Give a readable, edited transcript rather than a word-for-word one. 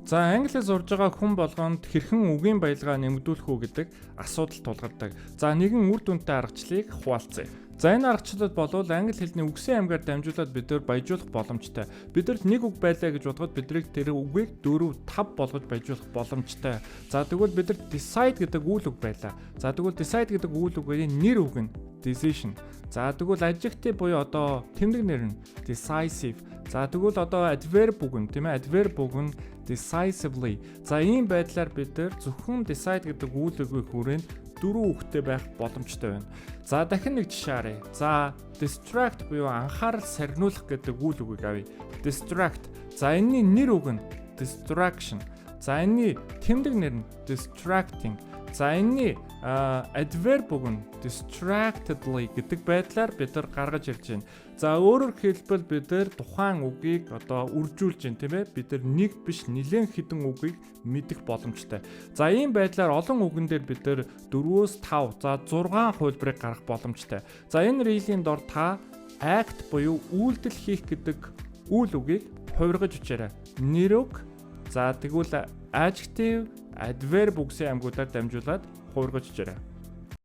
За, англи хэл сурж байгаа хүн болгонд хэрхэн үгийн баялгаа нэмэгдүүлэх үү гэдэг асуудал тулгардаг. За, нэгэн үр дүнтэй аргачлалыг хуваалцъя. За, энэ аргачлалууд болвол англи хэлний үгсийн аймгаар дамжуулаад бид нар баяжуулах боломжтой. Биднэрт нэг үг байлаа гэж бодоход биднийг тэр үгийг 4, 5 болгож баяжуулах боломжтой. За, тэгвэл биднэрт decide гэдэг үйл үг байлаа. За, тэгвэл decide гэдэг үйл үгийн нэр үг нь decision. За, тэгвэл adjective буюу одоо тэмдэг нэр нь decisive. За, тэгвэл одоо adverb үг нь, тийм ээ, adverb үг нь decisively. За, ийм байдлаар бид нар зөвхөн decide гэдэг үйл үгийн хүрээнд дөрвөн үгтэй байх боломжтой байна. За, дахин нэг жишээ харъя. За, distract буюу анхаарал сарниулах гэдэг үйл үгийг авъя. Distract. За, энэний нэр үг нь distraction. За, энэний тэмдэг нэр нь distracting. За, энэний adverb үг нь distractedly гэдэг байдлаар бид нар гаргаж ирж байна. За, өөрөөр хэлбэл бид нар тухайн үгийг одоо үржүүлж байна, тийм ээ. Бид нар нэг биш, нэлээн хэдэн үгийг мэдэх боломжтой. За, ийм байдлаар олон үгэн дээр бид нар 4-өөс 5, за 6 хувилбарыг гаргах боломжтой. За, энэ reel ийн дор та act буюу үйлдэл хийх гэдэг үйл үгийг хувиргаж өчээрэй. Нэр үг, за тэгвэл adjective, adverb үгсийн аймгуудаар дамжуулаад хувиргаж өчээрэй.